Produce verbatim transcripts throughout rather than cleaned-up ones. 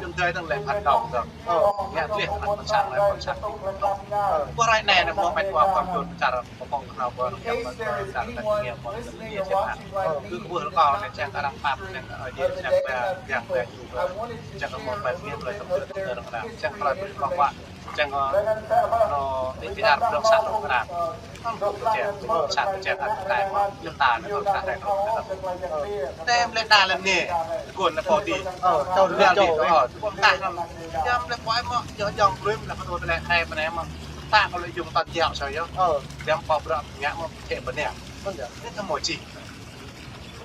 Jum dơi tơ̆ng lĕ phản động tơ̆ng. Ơ. Ngă dleh ană ƀôn sang, ană ƀôn sang. Ơ. Ƀu rai anai anai mơ̆ met wa kơ jun čar pơpŏng kơnăl ƀôn sang ƀôn sang ta kinh nghiệm ƀôn sang ñu čem hă. Ơ. Kơ kơ ƀuh rơkâo anai čang arăng pap, čang, ơ, jĕ, čang ba, yang ba, yu ba. Čang kơ mơ̆ ba, ñu ƀu rai tơ̆ng tơ̆ng tơ̆ng arăng. Čang ƀu rai tơ̆ng tơ̆ng wa. Čang, ơ, anŏ, đĭ kyar ƀlŏng sat rŏng kơnăl. Anŭn kơ pơjeh, sat pơjeh kơ tai mơ̆, lơ̆m ta anŭn kơ ta tai kơ anŭn. Tem lĕ đa lĕ anai, tơguan lĕ pô đĭ. Ơ, čô đĭ, lĕ đĭ, čô, ơ, tơguan ta anŭn. Yăm lĕ pô mơ̆, yơh jŏng brơi lĕ kơ tơlơi tai pơ anai mơ̆. Ta kơ lĕ yŭng tơ̆n yua sa yơh. Ơ. Yăm pô brơi ngă mơ̆, pơjeh pơ anai. Anŭn yơh. Anai kơ mơ̆ či.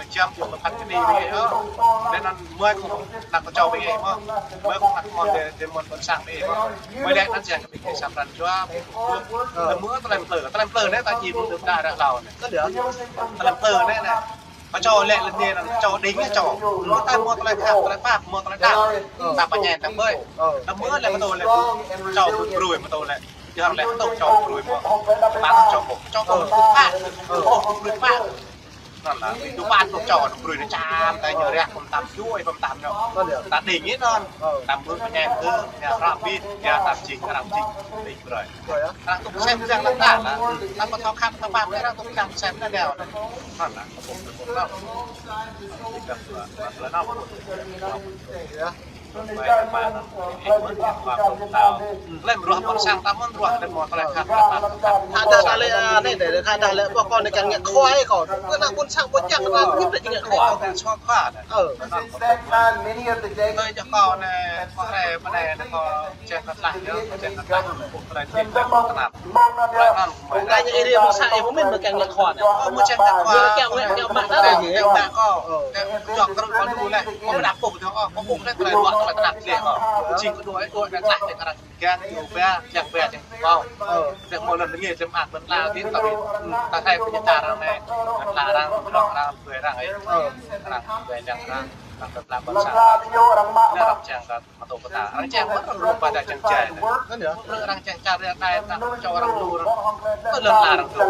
mă jăm, yua pơphat kơđi ƀing ih, ơ. Lĕ anŭn mơi kơ anăp kơčô ƀing ih mơ̆n. Mơi kơ anăp mơ̆n dê, dê mơ̆n ƀôn sang ƀing ih mơ̆n. Mơi lĕ anŭn jang kơ ƀing ih sa pran jua, lĕ mơ̆ tơlơi plư, tơlơi plư anai ta či mơ̆n đưm đă ră hlâo anai. Tơlơi plư anai anai. Kơčô lĕ lĕ anai anŭn, kơčô đing anai kơčô. Mơ̆ ta mơ̆ tơlơi khăp, tơlơi pap, mơ̆ tơlơi đăo. Ta pơñen ta ƀơi. Ta mơ̆ lĕ mơ̆ tơlơi kơčô brui mơ̆ tơlơi. Yua lĕ tŭ čô brui mơ̆. Pă čô ƀôh. Čô ƀôh brui pă. Ƀôh brui pă. Anŭn lah, ƀing tŭ pă tŭ čô brui anai čăm, ta ñu rĕh pơm tam juă, pơm tam ñu. Ta đing anŭn. Ta mơ̆ pơñen kơ, ñu ră bit, ñu tam jing, arăng jing, đing brơi. Arăng tŭ sem jang lăng ta lah. Ta pơthâo khăp, ta pap, arăng tŭ sem anŭn. Anŭn lah, ƀôh, ƀôh, ƀôh. Ƀôh, ƀôh, ƀôh. Lĕ ruah ƀôn sang ta mơ̆n ruah lĕ mơ̆ tơlơi khăp, tơlơi khăp. Hă dah lĕ, anai dêh, hă dah lĕ ƀôh kâo anai kiăng ngă khua kâo. Kơ ană ƀôn sang ƀu čang ta, ñu ƀu čang ngă khua. Kâo kơ sua khua dah. Ơ. Tơlơi jăk kâo anai, kâo rai mơ̆n anai, kâo čang kơ tlah, kâo čang kơ tlah, ƀôh tơlơi tih, tơlơi tơnap. Tơlơi anŭn. Kâo ngă ih ri ƀôn sang ih pơmĭn mơ̆ kiăng ngă khua anai. Ơ, mơ̆ čang ngă khua. Ơ, kiăng ngă, kiăng mă ta dah. Kiăng mă kâo. Kiăng jŏk kơ kâo lu lĕ. Kâo mơ̆ đăp ƀôh tơ̆ng kâo, kâo ƀôh lĕ tơlơi ruă, tơlơi tơnap lĕ kâo. Jing kơ đuaĭ, đuaĭ anŭn tlah lĕ kơ arăng. Kiăng ñu ba, kiăng ba, kiăng kâo. Ơ. Tơ̆ng mơ̆ lŏn ngă tơm ak lŏn la dih ta ƀĭ. Ta thâo kơ ñu čar arăng anai. Lŏn la arăng, lŏn arăng, brơi arăng ih. Ơ. Arăng brơi arăng, arăng, arăng tơlơi ƀôn sang. Arăng čang kơ mơtô kơ ta. Arăng čang mơ̆n, arăng rup ƀôdah čang jai. Anŭn yơh. Arăng čang čar arăng đai ta, čô arăng lu arăng. Tơ lŏn la arăng lu.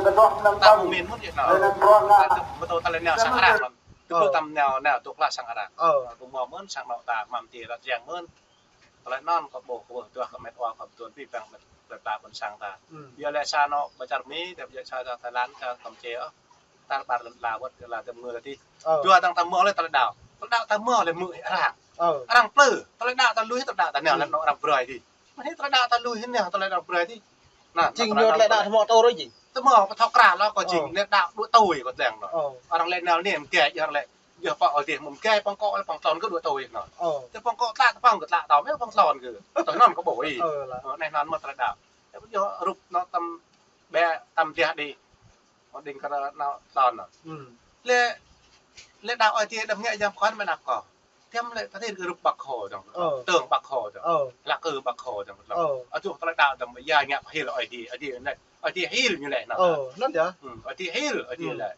Ta pơmĭn mơ̆n yơh anŭn. Ta tŭ mơtô tơlơi nao sang arăng mơ̆n. Tơpă tam nao, nao tŭ klah sang arăng. Ơ. Kơ mơ̆ mơ̆n sang nao ta, mă tih ta čang mơ̆n. Tơlơi anŭn kâo ƀôh, kâo ƀôh tuah kơ met wa kâo tuan pĭ păng met, met wa ƀôn sang ta. Yua lĕ sa nao ƀơi čar Mi, tơdah ƀơi čar Thái Lan, čar Kampuchia. Tar ƀar lŏn la wơ̆t, la tơm ngơ ta dih. Ơ. Yua tơ̆ng ta mơ̆ lĕ tơlơi đăo. Tơlơi đăo ta mơ̆ lĕ mơ̆ arăng. Ơ. Arăng plư, tơlơi đăo ta lui tơlơi đăo ta nao lĕ anŏ arăng brơi dih. Mơ̆ hĭ tơlơi đăo ta lui hĭ nao tơlơi arăng brơi dih. Anŭn, jing ñu tơlơi đăo ta mơ̆ tơ rơi jing. Ta mơ̆ pơthâo krăn lŏ kơ jing, lĕ đăo đuaĭ tui kơ tơlơi anŭn. Ơ. Arăng lĕ nao lĕ mơ̆ng gai, arăng lĕ, yua pă ơi dih mơ̆ng gai păng kơ lĕ păng tlôn kơ đuaĭ tui anŭn. Ơ. Tơ păng kơ tlă, tơ păng kơ tlă, tơ mơ̆ păng tlôn kơ. Tơ anŭn kâo ƀôh ih. Ơ, lah. Ơ, anai anŭn mơ̆ tơlơi đăo. Tơ yua rup anŭn tơm ƀĕ tơm dih đih. Kâo đing kơ anŭn tlôn anŭn. Lĕ, lĕ đăo ơi dih đăm ngă yăm kơ anŭn mơ̆ anăp kâo. Tơm lĕ ta tin kơ rup Bác Hồ dong. Ơ. Tơ̆ng Bác Hồ dong. Ơ. Lăk kơ Bác Hồ dong. Ơ. Ơ, tŭ tơlơi đăo dong, ya ngă pơhil ơi dih, ơi dih anai. Ơi dih hil ñu lĕ anŭn. Ơ, anŭn yơh. Ơi dih hil, ơi dih lĕ.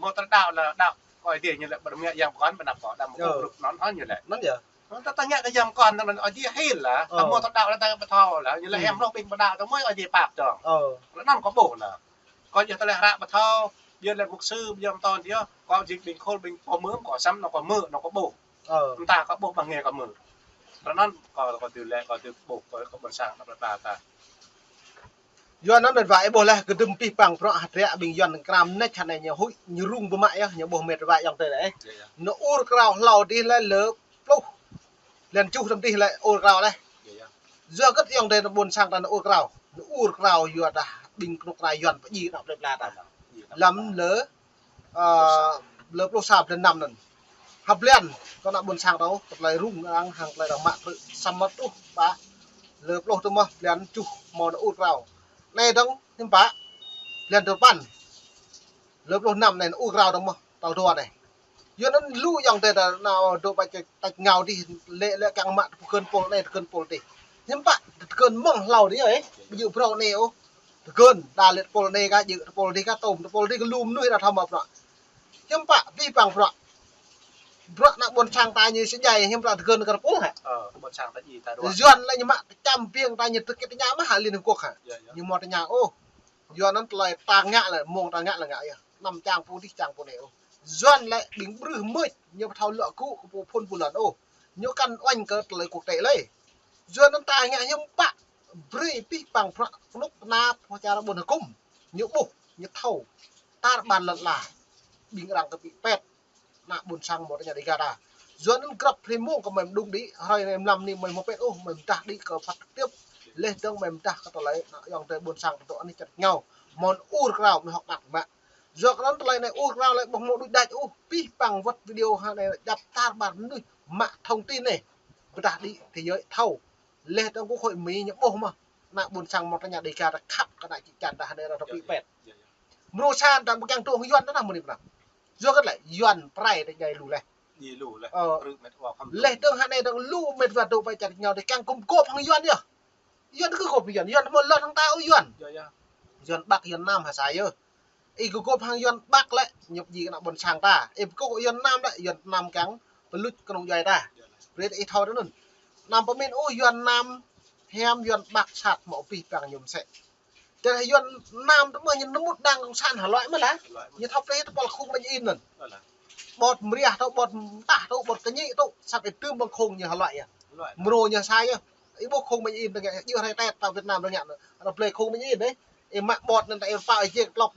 Mơ̆ tơlơi đăo lĕ đăo ơi dih ñu lĕ, ƀu đăm ngă yăm kơ anŭn mơ̆ anăp kâo, đăm kơ rup anŭn ñu lĕ. Anŭn yơh. Tơ ta ngă kơ yăm kơ anŭn, ơi dih hil lah. Ơ. Tơ mơ̆ tơlơi đăo lĕ ta pơthâo lah. Ñu lĕ hiam hloh ƀing pơđăo, tơ mơ̆ ơi dih pap dong. Ơ. Anŭn kâo ƀôh lah. Kâo yơh tơlơi hră pơthâo, ƀiă lĕ mục sư, ƀiă mơ̆ tơ̆ng dih, kâo jing ƀing khul, ƀing pô mơ̆, kâo săm, anŭn kâo mơ̆, anŭn kâo ƀôh. Ơ. Mơta kâo ƀôh ƀăng ngă kâo mơ̆. Tơ anŭn kâo, kâo tui lĕ, kâo tui ƀôh, kâo, kâo ƀôn sang anăp ta ta. Yua anŭn met wa ih ƀôh lĕ, kơdŭm pĭ păng prŏ hơdră ƀing Yuan kram nĕč hă anai ñu huĭ, ñu rŭng ƀu mă yơh, ñu ƀôh met wa ayŏng adơi lĕ. Yơh, yơh. Ñu ur krao hlâo dih lĕ lơ pluh. Lăn čuh tơm dih lĕ ur krao lĕ. Yơh, yơh. Yua hơget ayŏng adơi ƀôn sang ta anŭn ur krao. Anŭn ur krao yua dah ƀing kơnuk kơna Yuan pơdjai anăp plơi pla ta. Lăm lơ, ơ, lơ pluh sa blan năm anŭn. Ha blan kơ ană ƀôn sang ta, tơlơi rŭng arăng hăng tơlơi arăng mă prư̆ samơ̆ truh pă lơ pluh tơm mơ̆ blan čuh mơ̆ anŭn ur krao. Anai dong hiư̆m pă blan dua păn. Lơ pluh năm anai anŭn ur krao dong mơ̆ tal dua anai. Yua anŭn lu ayŏng adơi ta nao dŏ pơ tač ngao dih lĕ, lĕ kiăng mă tơgơ̆n pôl anai tơgơ̆n pôl dih. Hiư̆m pă tơgơ̆n mơ̆ng hlâo dih ơi. Ƀu djơ̆ brâo anai ôh. Tơgơ̆n đa lĕ tơpôl anai kah djơ̆ tơpôl dih kah tơm tơpôl dih kơ lu mơnuih arăng thâo mă prăk. Hiư̆m pă pĭ păng prăk. Prăk ană ƀôn sang ta ñu sơjai hiư̆m pă tơgơ̆n kơ tơpôl hă. Ơ, ƀôn sang ta djai ta ruă. Yuan lĕ ñu mă tơčăm ƀing ta ñu tơkĕt tơña mă hă Liên Hợp Quốc hă. Yơh, yơh. Ñu mơ̆ tơña ôh. Yua anŭn tơlơi ta ngă lĕ, mơ̆ng ta ngă lĕ ngă yơh. Anăm čang pô dih, čang pô anai ôh. Yuan lĕ ƀing brưh mơ̆ ñu ƀu thâo lŏ gŭ kơ pô phŭn pô lŏn ôh. Ñu kăn uañ kơ tơlơi quốc tế lĕ. Yua anŭn ta ngă hiư̆m pă brơi pĭ păng prăk kơnuk kơna pô čar ƀôn hơkŭm. Ñu ƀuh, ñu thâo. Tar ƀar lŏn la. Ƀing arăng kơ pĭ pet. Ană ƀôn sang mơ̆ tơña đĭ gah ta. Yua anŭn grăp hrơi mông kơ mơi mơđung đĭ, hrơi anai mlam anai mơi mơ̆ pet ôh, mơi mơdah đĭ kơ phát trực tiếp. Leh dong mơi mơdah kơ tơlơi ană ayŏng adơi ƀôn sang tơdŏ anai čăt ngao. Mơ̆n ur krao mơi hŏk đăt mă. Yua kơ anŭn tơlơi anai ur krao lĕ ƀu hmâo đuč đač ôh, pĭ păng wơ̆t video ha anai djăp tar ƀar mơnuih mă thông tin anai. Tah đĭ thế giới thâo. Leh tơ̆ng quốc hội Mỹ ñu ƀuh mơ̆. Ană ƀôn sang mơ̆ng tơña Đêga ta khăp kơ ană čư̆ čan ta hơnai ta pi pet. Mrô sa ta ƀu kiăng tŭ hăng Yuan ta mơ̆ ni pơnah. Yua kơ lĕ Yuan prai ta djai lu leh. Ơ. Leh tơ̆ng hơnai tơ̆ng lu met wa dŏ pai čar ñu ta kiăng gum gôp hăng Yuan yơh. Yuan kơ gôp Yuan, Yuan mơ̆ lŏn hăng ta ôh Yuan. Yuan Bắc, Yuan Nam hă sa yơh. Ih gơgôp hăng Yuan Bắc lĕ, ñu pơjing kơ ană ƀôn sang ta. Ih gơgôp Yuan Nam lĕ, Yuan Nam kiăng pơluč kơnung djuai ta. Brơi ih thâo tui anŭn. Anăm pơmĭn ôh Yuan Nam hiam Yuan Bắc sat mơ̆ pih păng ñu mơsĕ. Tơdah Yuan Nam tơ mơ̆ ñu nơmŭt đang cộng sản hơloi mơ̆ lah. Ñu thâo plih tơpul khung ƀañ in anŭn. Ƀot mriah tŭ, ƀot mtah tŭ, ƀot kơñĭ tŭ, sat ih tưm ƀăng khung ñu hơloi yơh. Mrô ñu sa yơh. Ih ƀuh khung ƀañ in tơngia, djơ̆ hrơi Tết ta Việt Nam tơngia, anŭn plih khung ƀañ in dêh. Ih mă ƀot anŭn ta ih pao ih jek tlŏp.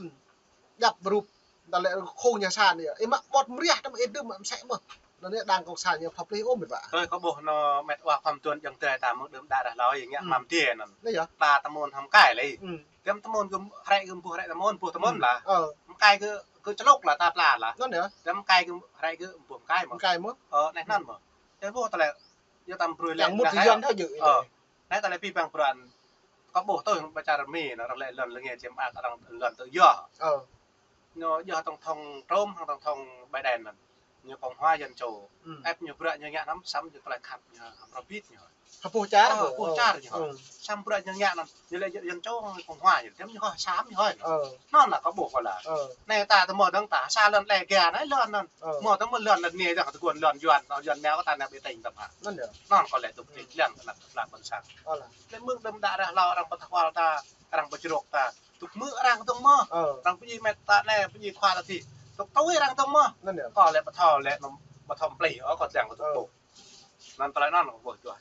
Djăp rup. Đa lĕ khung ñu sa anai. Ih mă ƀot mriah tơm ih dưm mă msĕ mơ̆. Anŭn anai đang cộng sản ñu thâo plih ôh met wa. Tui kâo ƀuh anŭn met wa khŏm tuan jăng tơi ta mơ̆ng đưm đă rah hlâo ih ngă mă mơ̆ tih anŭn. Anai yơh. Pla tơmôn hăm kai lĕ. Tơm tơmôn gơ̆ hrĕ gơ̆ ƀuh hrĕ tơmôn ƀuh tơmôn lah. Mơ̆ng kai gơ̆, gơ̆ člŏk lah ta pla lah. Anŭn yơh. Tơm mơ̆ng kai gơ̆ hrĕ gơ̆ ƀuh mơ̆ng kai mơ̆. Mơ̆ng kai mơ̆. Ơ, anai anŭn mơ̆. Tơdah ƀuh ta lĕ. Yua ta mbrơi lĕ. Yang mŭt Yuan thâo jơ̆. Ơ. Anai ta lĕ pih păng pran. Kâo ƀuh tui hăng ƀơi čar Mi anŭn arăng lĕ lŏn lĕ nge čiêm ak arăng lŏn tơ yơh. Ơ. Ñu yơh tổng thống Trump hăng tổng thống Biden anŭn. Ñu Cộng hòa Dân chủ. Ĕp ñu bruă ñu ngă năm săm ñu tơlơi khăp ñu hăm rơbit ñu. Hơpuh čar. Ơ, hơpuh čar ñu. Săm bruă ñu ngă năm. Ñu lĕ Dân chủ hăng Cộng hòa ñu. Tơm ñu kơ săm ñu hơi. Anŭn lah kâo ƀuh kơ lah. Anai ta tơ mơ̆ dơ̆ng ta sa lŏn lĕ gơ̆ anai lŏn anŭn. Mơ̆ tơ mơ̆ lŏn lŏn anai dơ̆ng tơguan lŏn Yuan, lŏn Mơ̆ kơ ta anai ƀu tơ̆ng tơpă. Anŭn yơh. Anŭn kâo lĕ tŭk tih lăng kơ ană ƀôn sang. Lĕ mơ̆ng đưm đă rah hlâo arăng pơthâo ta, arăng pơčrŏk ta. Tŭk mơ̆ arăng tŭk mơ̆. Arăng pơjing met ta anai, pơjing khua ta tih. Tŭk tui arăng tŭk mơ̆. Anŭn yơh. Kâo lĕ pơthâo lĕ anŭn pơthâo plih, ơ kâo tơ̆ng kâo tŭk ƀuh. Anŭn tơlơi anŭn kâo ƀuh tui.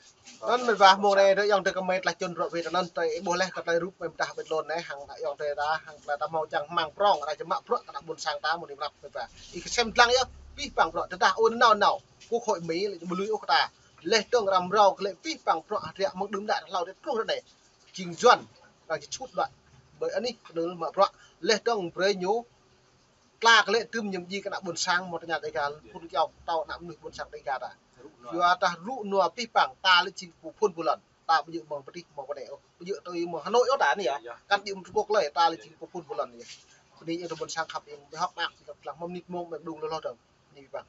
Anŭn met wa mơ̆ng anai dŏ ayŏng adơi kơ met lah čun rŏ wĭt anŭn tui ih ƀuh leh kơ tơlơi rup met dah wĭt lŏn anai hăng ayŏng adơi ta hăng tơlơi ta hmâo čang hmang prong arăng či mă bruă kơ ană ƀôn sang ta mơ̆ng anai mơ̆n met wa. Ih kơsem dlăng yơh, pih păng bruă tơdah ôn nao nao. Quốc hội Mỹ lĕ ƀu lui ôh kơ ta. Leh tơ̆ng răm rau kơ lĕ pih păng bruă hơdră mơ̆ng đưm đă hlâo dêh truh ră anai. Jing Yuan, arăng či čut đuaĭ. Ƀơi anih kơnơ̆ng mă bruă. Leh tơ̆ng brơi ñu. Tla kơ lĕ tưm ñu pơjing kơ ană ƀôn sang mơ̆ tơña Đêga, phun kiao tao ană mơnuih ƀôn sang Đêga ta. Yua ta rŭ nua pih păng, ta lĕ jing pô phun pô lŏn. Ta ƀu djơ̆ mơ̆ng pơtih mơ̆ng pơnĕ ôh. Ƀu djơ̆ tui mơ̆ng Hà Nội ôh ta anai yơh. Kăn djơ̆ mơ̆ng Trung Quốc lơi, ta lĕ jing pô phun pô lŏn anai yơh. Bơni ayŏng adơi ƀôn sang khăp ayŏng, ƀơi hŏk mơak, či kăp tlang mơ̆ng mơnit mơ̆ng, mơ̆ng đung lơ lơ dơ̆ng. Bơni pih păng.